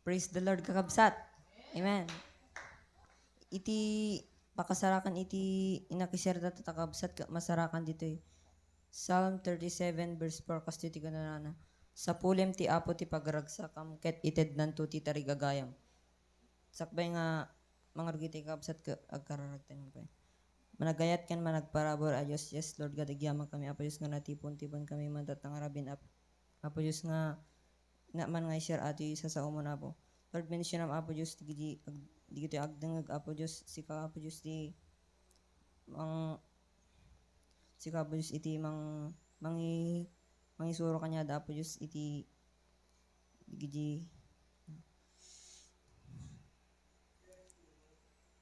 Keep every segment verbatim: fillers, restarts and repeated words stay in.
Praise the Lord, kakabsat. Amen. Iti pakasarakan iti inakisirda ta kakabsat ket masarakan ditoy Psalm thirty-seven verse four, kastoy ti kunana, "Sapulem ti Apo ti pagragsakam, ket itednanto ti tarigagayam." Sakbay nga mangrugit ti kakabsat ket agkararagtayo pay. Managayat ken managparabur a Dios, yes, Lord God, agyamankami, Apo Dios, nga natipon-tipon kami man tatang arabin, Ap-, Apo Dios, nga naman nga i-share atoy sasaomon, Apo. Lord, mentionam, Apo Dios, digiti ag-, digiti agdengngeg, Apo Dios, sika, Apo Dios, ti mang-, sika, Apo Dios, iti mang-, mangi-, mangisuro kaniada, Apo Dios, iti, digiti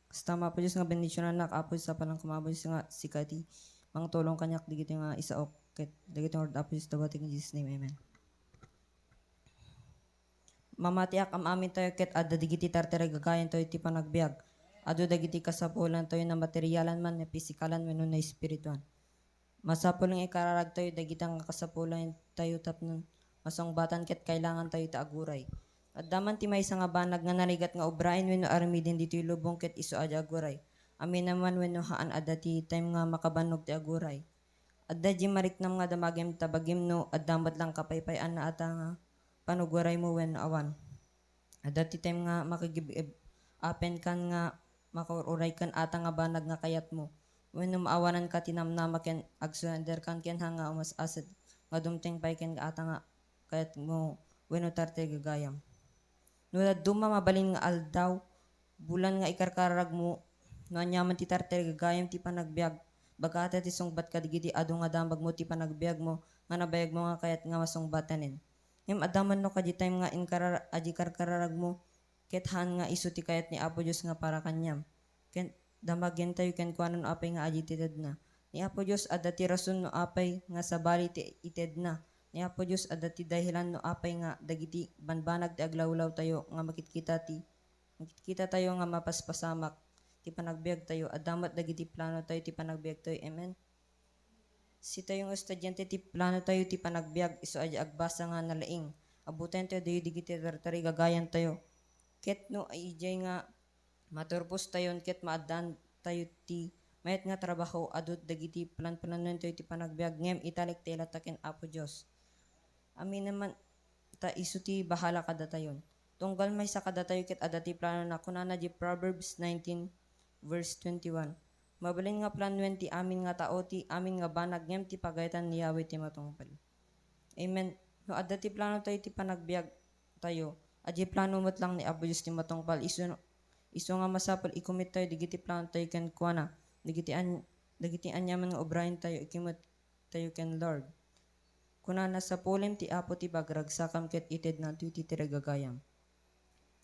Kasta, Apo Dios, nga bendisionanak, Apo Dios, sapay koma, Apo Dios, nga sika ti mangtulong kaniak digiti nga isaok, ket dagiti nga Apo Dios, dawatek in Jesus' name, amen. Mamatiak am-amin tayo ket adda digiti tartarigagayan tayo ti panagbiag. Adu dagiti kasapulan tayo na materialan man, na pisikalan, wenno na espirituan. Masapul nga ikararag tayo dagita nga kasapulan tayo tapno masungbatan ket kailangan tayo iti aguray. Adda man ti maysa nga banag nga narigat nga ubraen wenno aramiden ditoy lubong ket isu a di aguray. Amin man wenno haan, adda ti time nga makabannog ti aguray. Adda di mariknam nga damagem ta bagim no adda met lang kapaypayan nga ata nga panaguraymo wenno awan. Adda ti time nga makigib-ib-, apen kan nga makaur-uray ken ata nga banag nga kayatmo. Wenno maawanan ka ti namnama ken agsurrender kan ken ha nga umas-ased nga dumteng pay ken ata nga kayatmo wenno tartarigagayam. No dadduma mabalin nga aldaw, bulan nga ikarkararagmo, no aniaman ti tartarigagayam ti panagbiag, bagata ti sungbat kadigiti adu nga damagmo ti panagbiagmo nga nabayagmo nga kayat nga masungbatanen. Ngem adda man no kadi time nga inkarar-, adi karkararagmo, ket haan nga isu ti kayat ni Apo Dios nga para kaniam. Ket damagentayo kenkuana no apay nga adi ti tedna. Ni Apo Dios adda ti rason no apay nga sabali ti itedna. Ni Apo Dios adda ti dahilan no apay nga dagiti banbanag ti aglawlawtayo nga makitkita ti, makitkita tayo nga mapaspasamak ti panagbiagtayo, adda met dagiti plano tayo ti panagbiagtayo. Amen. Sitayo nga estudiante ti plano tayo ti panagbiag, isu a di agbasa nga nalaing. Abutayan tayo dayo digiti tartarigagayan tayo. Ket no idiay nga maturpos tayon ket maaddaan tayo ti mayat nga trabaho, adu dagiti plan-planen tayo ti panagbiag, ngem italik ti ilata ken Apo Dios. Amin naman ta isu ti bahala kadatayon. Tunggal maysa kadatayo ket adda ti planona, kunana di Proverbs nineteen verse twenty-one, "Mabalin nga planoen ti amin nga tao ti amin nga banag, ngem ti pagayatan ni Yahweh ti matungpal." Amen. No adda ti plano tayo ti panagbiag tayo, adi plano met lang ni Apo Dios ti matungpal. Isu, isu nga masapul, ikumit tayo digiti plano tayo kenkuana, dagiti an-, dagiti aniaman nga obraen tayo, ikumit tayo ken Lord. Kunana, "Sapulem ti Apo ti pagragsakam ket itedna ti tarigagayam."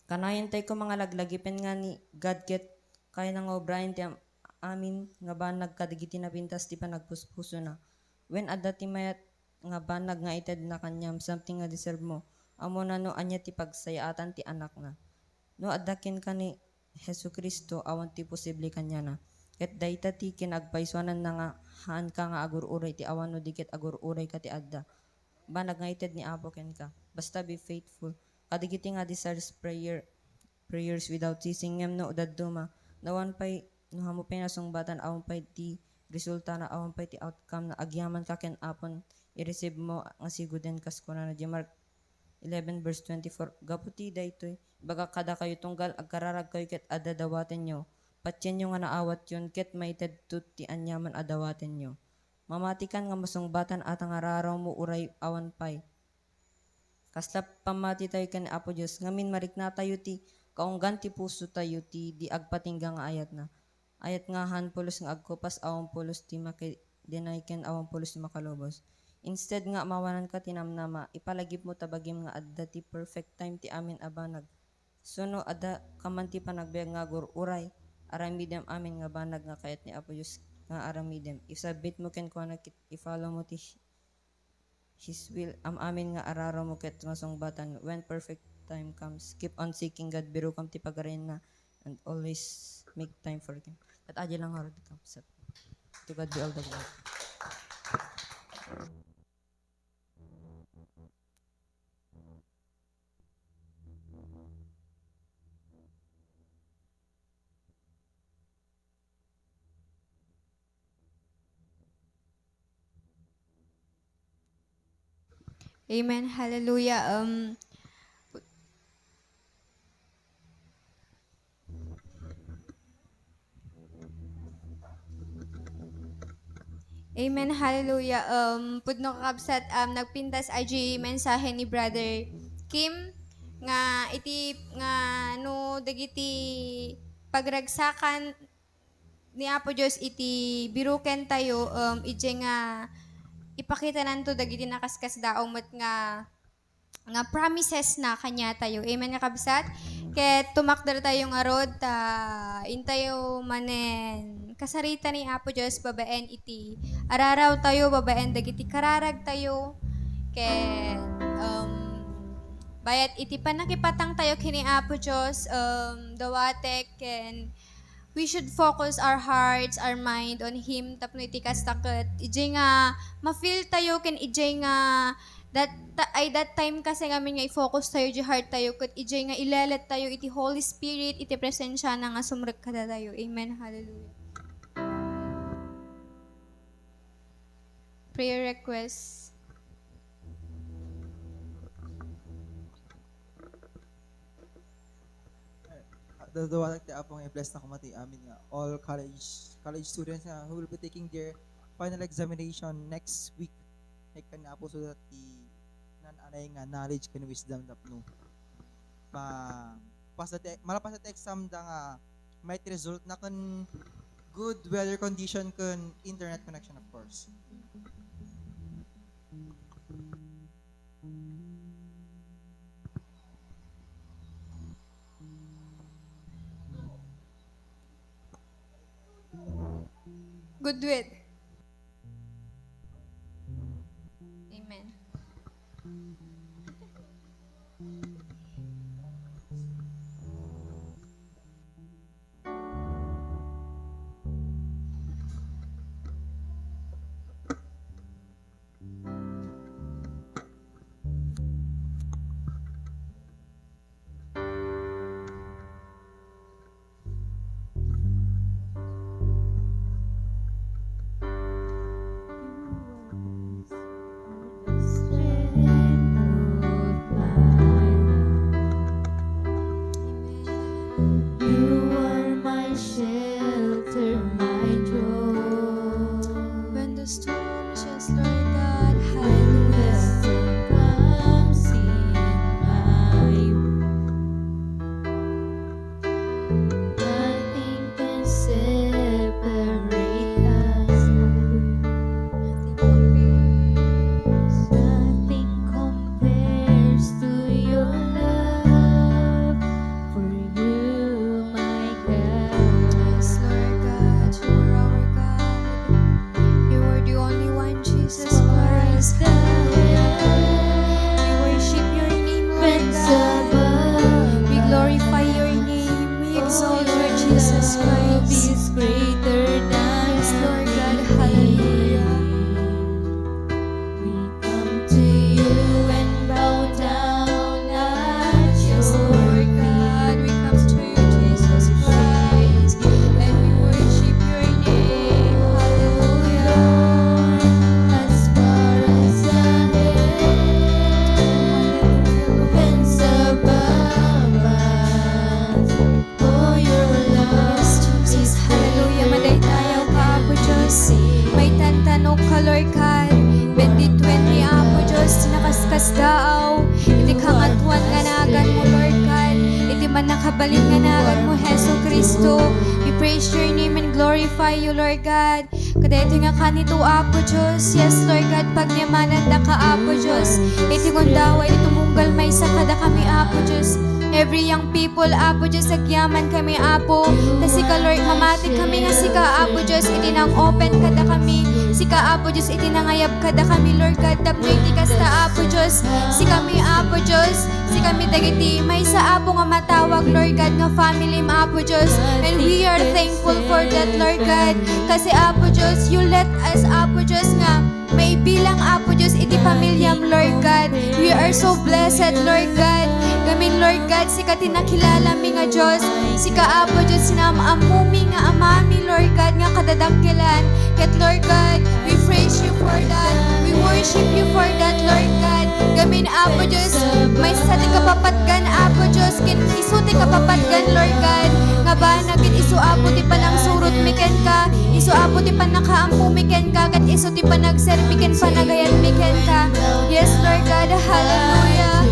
Kanayon tayo koma nga laglagipen nga ni God ket kayatna nga obraen ti am-, amin nga banag kadagiti napintas ti panagpuspusona. Wen adda ti mayat nga banag nga itedna kaniam, something nga deserve mo. Ammona no ania ti pagsayaatan ti anakna. No adda kenka ni Jesu-Cristo, awan ti posible kaniana. Ket dayta ti kinagpaysuananna nga haanka nga agur-uray ti awan no di ket agur-urayka ti adda banag nga ited ni Apo kenka. Basta be faithful. Kadagiti nga desires prayer, prayers without ceasing, ngem no dadduma, no awan pay, no ammo pay nasungbatan, awan pay ti resultana, awan pay ti outcome na agyamanka ken Apon i-receive mo nga siguden, kas kunana di Mark eleven verse twenty-four, "Gapu ti daytoy, ibagak kadakayo, tunggal agkararagkayo ket adda dawatenyo, patienyo nga naawatyon ket maitedto ti aniaman a dawatenyo." Mamatikan nga masungbatan ata nga raraw mo uray awan pay. Kasla pammati tayo ken Apo Dios, ngamin marikna tayo ti kaunggan ti puso tayo ti di agpatingga nga ayatna. Ayat nga han pulos nga agkupas, awan pulos ti maki-deny ken awan pulos ti makalubos. Instead nga mawananka ti namnama, ipalagipmo ta bagim nga adda ti perfect time ti amin a banag. Suno adda ka man ti panagbiag nga agur-uray, aramidem amin nga banag nga kayat ni Apo Dios nga aramidem. I-submit mo kenkuana ket i-follow mo ti His will, am-amin nga araraw mo ket masungbatan. When perfect time comes, keep on seeking God, birukam ti pagarianna, and always make time for Him. Ket adi lang ngarud, kakabsat. To God be all the glory. Amen. Hallelujah. Um, Amen. Hallelujah. Um, pudno, kakabsat, um, nagpintas a mensahe ni Brother Kim nga iti, nga no dagiti pagragsakan ni Apo Dios iti biruken tayo, um, idiay nga ipakitananto dagiti nakaskasdaaw met nga, nga promises na kaniatayo. Amen, kakabsat? Ket tumakder tayo ngarud, ta intayo manen kasarita ni Apo Dios babaen iti araraw tayo, babaen dagiti kararag tayo. Ket, um, bayat iti pannakipatang tayo ken ni Apo Dios, um, dawatek ken we should focus our hearts, our mind on Him tapno iti kasta ket idiay nga ma-feel tayo ken idiay nga that ta-, ay that time kasi ngamin nga i-focus tayo di heart tayo ket idiay nga ilelet tayo iti Holy Spirit, iti presensiana nga sumrek kadatayo. Amen. Hallelujah. Prayer request. Dadawatek ti Apo nga i-bless na koma ti amin nga all college college students nga who will be taking their final examination next week. Ken ni Apo so that ti nananay nga knowledge ken wisdom tapno ma pass the te- malapas ti exam da nga might result na ken good weather condition ken internet connection, of course. Good with. Amen. You are my shelter, my joy. When the storm is, Lord God, hallelujah. Comes in my Nothing can separate us. Nothing compares. Nothing compares to your love for you, my God. Yes, Lord God, you are our God. You are the only one, Jesus Christ. We worship your name, Lord God. We glorify your name. We exalt you, Jesus Christ. Is greater than Yes, Lord God. Hallelujah. We come to you and bow down at your Lord God, we come to you, Jesus Christ, and we worship your name. Hallelujah. As far as the heavens above us, for your love Yes, Jesus. Hallelujah. Madaydayaw ka, Apo Dios. Maitantanok ka, Lord God. Bendituen ni Apo Dios ti nakaskasdaaw iti kangatoan nga naganmo, Lord God. Iti mannakabalin nga naganmo, Jesu Cristo. We praise your name and glorify you, Lord God. Kadaytoy nga kanito, Apo Dios. Yes, Lord God, pagyamanandaka, Apo Dios. Iti gundaway, iti tumunggal maysa kadakami, Apo Dios. Every young people, Apo Dios, agyaman kami, Apo. Ta sika, Lord, mamati kami nga sika, Apo Dios, iti nang-open kadakami. Sika, Apo Dios, iti nangayab kadakami, Lord God, tapno iti kasta, Apo Dios, sikami, Apo Dios, sikami dagiti maysa, Apo, nga matawag, Lord God, nga family, Apo Dios. And we are thankful for that, Lord God. Kasi, Apo Dios, you let us, Apo Dios, nga maibilang, Apo Dios, iti pamilyam, Lord God. We are so blessed, Lord God. Gamin, Lord God, sika ti nakilalami nga Dios. Sika, Apo Dios, ti naam-ammomi nga amami, Lord God, nga kadadakkelan. Ket, Lord God, we praise you for that. We worship you for that, Lord God. Sa ti kapapatgan, Apo Dios, ken isu ti kapapatgan, Lord God, nga banag ket isu, Apo, ti panangsurotmi kenka, isu, Apo, ti pannakaammomi kenka, ket isu ti panagserbi ken panagayatmi kenka. Yes, Lord God, hallelujah.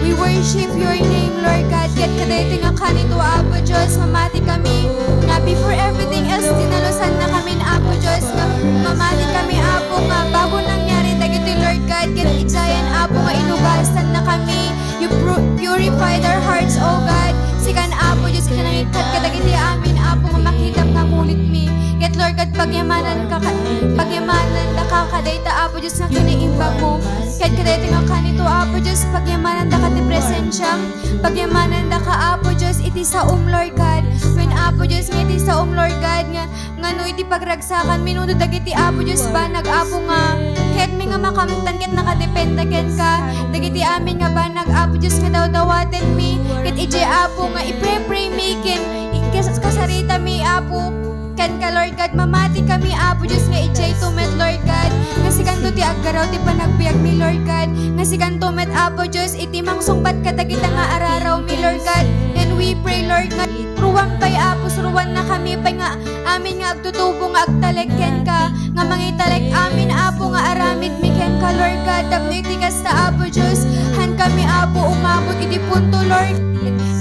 We worship your name, Lord God. Ket kadaytoy nga kanito, Apo Dios, mamati kami nga before everything else, dinalusanna kami, Apo Dios, nga mamati kami, Apo, nga bago nangyari dagiti, Lord God, ket idiayen, Apo, nga inugasanna kami. You pru-, purified our hearts, O God. Sikan, Apo Dios, iti nangikkat kadagiti amin, Apo, nga makitam nga mulitmi. Ket, Lord God, pagyamanan ka, ka-, pagyamanan da ka kadayta, Apo Dios, nga kinaimbag mo. Ket kadayta nga kanito, Apo Dios, pagyamananda ka ti presensiam. Pagyamananda ka, Apo Dios, iti saom, Lord God. Wen, Apo Dios, nga iti saom, Lord God, nga, nga no iti pagragsakan, menudo dagiti, Apo Dios, banag, Apo, nga kayatmi nga makamtan ket nakadepende kenka. Dagiti amin nga banag, Apo Dios, nga dawdawatenmi, ket idiay, Apo, nga ipre-pray mi ken i-, kas-, kasaritami, Apo. Kenka, Lord God, mamati kami, Apo Dios, nga idiayto met, Lord God, nga sikanto ti aggaraw ti panagbiagmi, Lord God, nga sikanto met, Apo Dios, iti mangsungbat kadagita nga ararawmi, Lord God. And we pray, Lord, nga suruan pay, Apo, suruanna kami pay nga amin nga agtutubo nga agtalek kenka, nga mangitalek amin, Apo, nga aramidmi kenka, Lord God, tapno iti kasta, Apo Dios, han kami, Apo, umabot iti punto, Lord,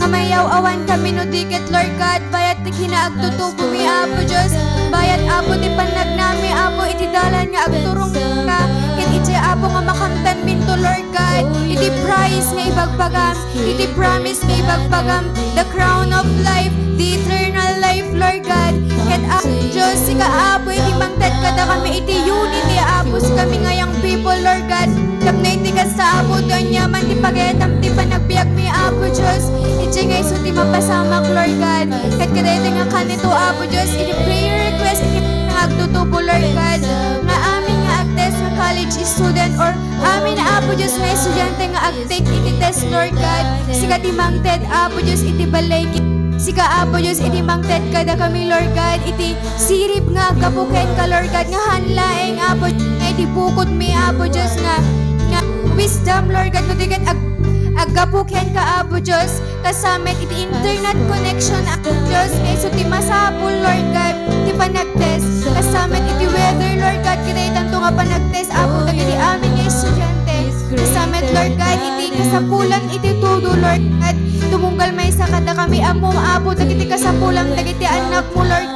nga mayaw-awan kami no di ket, Lord God, bayat ti kinaagtutubomi, Apo Dios. Bayat, Apo, ti pannagnami, Apo, iti dalan nga agturongka. Ket iti, Apo, nga makamtanminto, Lord God, iti prize nga ibagbagam, iti promise nga ibagbagam, the crown of life, the eternal life, Lord God. Ket, Apo Dios, sika, Apo, iti mangted kadakami iti unity, Apo, sikami nga young people, Lord God. Tapno iti kasta, Apo, ti aniaman ti pagayatam ti panagbiagmi, Apo Dios. Idiay nga isu ti mapasamak, Lord God. Ket kadaytoy nga kanito, Apo Dios, iti prayer request, iti nga agtutubo, Lord God, nga amin nga agtest nga college student or amin, Apo Dios, nga estudiante nga agtake iti test, Lord God. Sika ti mangted, Apo Dios, iti balay. Sika, Apo Dios, iti mangted kadakami, Lord God, iti sirib nga aggapu kenka, Lord God, nga han laeng, Apo, nga iti bukodmi, Apo Dios, nga, nga wisdom, Lord God, no di ket ag-, aggapu kenka, Apo Dios, kasta met iti internet connection, Apo Dios, nga isu ti masapul, Lord God, ti panagtest, kasta met iti weather, Lord God, kadaytanto nga panagtest, Apo, dagiti amin nga estudiante, kasta met, Lord God, iti kasapulan, iti todo, Lord God, tumunggal maysa kadakami, ammom, Apo, dagiti kasapulan, dagiti annakmo, Lord.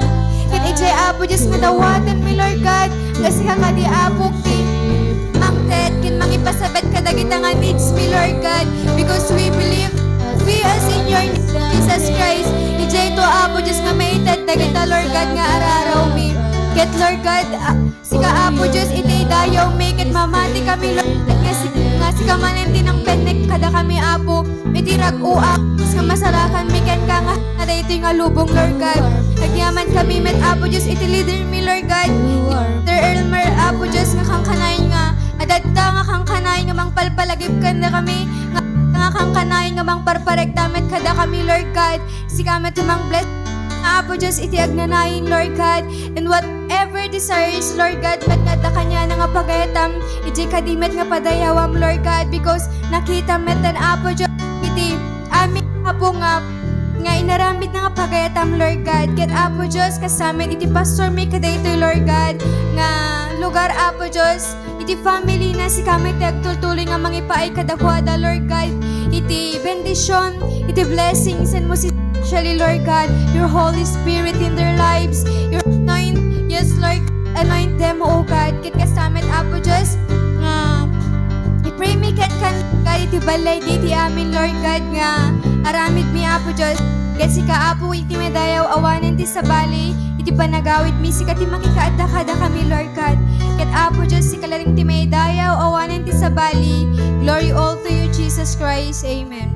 Ket idiay, Apo Dios, nga dawatenmi, Lord God, nga sika kadi, Apo, ti mangted ken mangipasabet kadagita nga needs mi, Lord God, because we believe, we as in your name, Jesus Christ, idiayto, Apo Dios, nga maited dagita, Lord God, nga ararawmi. Ket, Lord God, a-, sika, Apo Dios, iti idayawmi, ket mamati kami, Lord, nga si-, nga sika manen ti nangpennek kadakami, Apo, iti rag-o, Apo Dios, nga masarakanmi kenka nga, nga daytoy nga lubong, Lord God. Agyaman kami met, Apo Dios, iti leader mi, Lord God. Ni Brother Elmer, Apo Dios, nga kankanayon nga adda nga kankanayon nga mangpalpalagip kadakami, nga, nga kankanayon nga mangparparekta met kadakami, Lord God. Sika met ti mang-bless, Apo Dios, iti agnanayon, Lord God. And whatever desires, Lord God, met nga adda kaniana nga pagayatam, iti kadi met nga padayawam, Lord God, because nakita met ten, Apo Dios, iti amin, Apo, nga, nga inaramidna nga pagayatam, Lord God. Ket, Apo Dios, kasta met iti pastor mi kadaytoy, Lord God, nga lugar, Apo Dios, iti family na, sika met ti agtultuloy nga mangipaay kadakuada, Lord God, iti bendision, iti blessings, and most especially, Lord God, your Holy Spirit in their lives, your anoint, yes, Lord, anoint them, O God. Ket kasta met, Apo Dios, nga i-pray mi ket kan, God, iti balay, iti amin, Lord God, nga aramidmi, Apo Dios. Ket sika, Apo, iti madayaw awanen ti sabali, iti panagawidmi, sika ti mangikaadda kadakami, Lord God. Ket Apo Dios, sika laeng ti maidayaw awanen ti sabali. Glory all to you, Jesus Christ. Amen.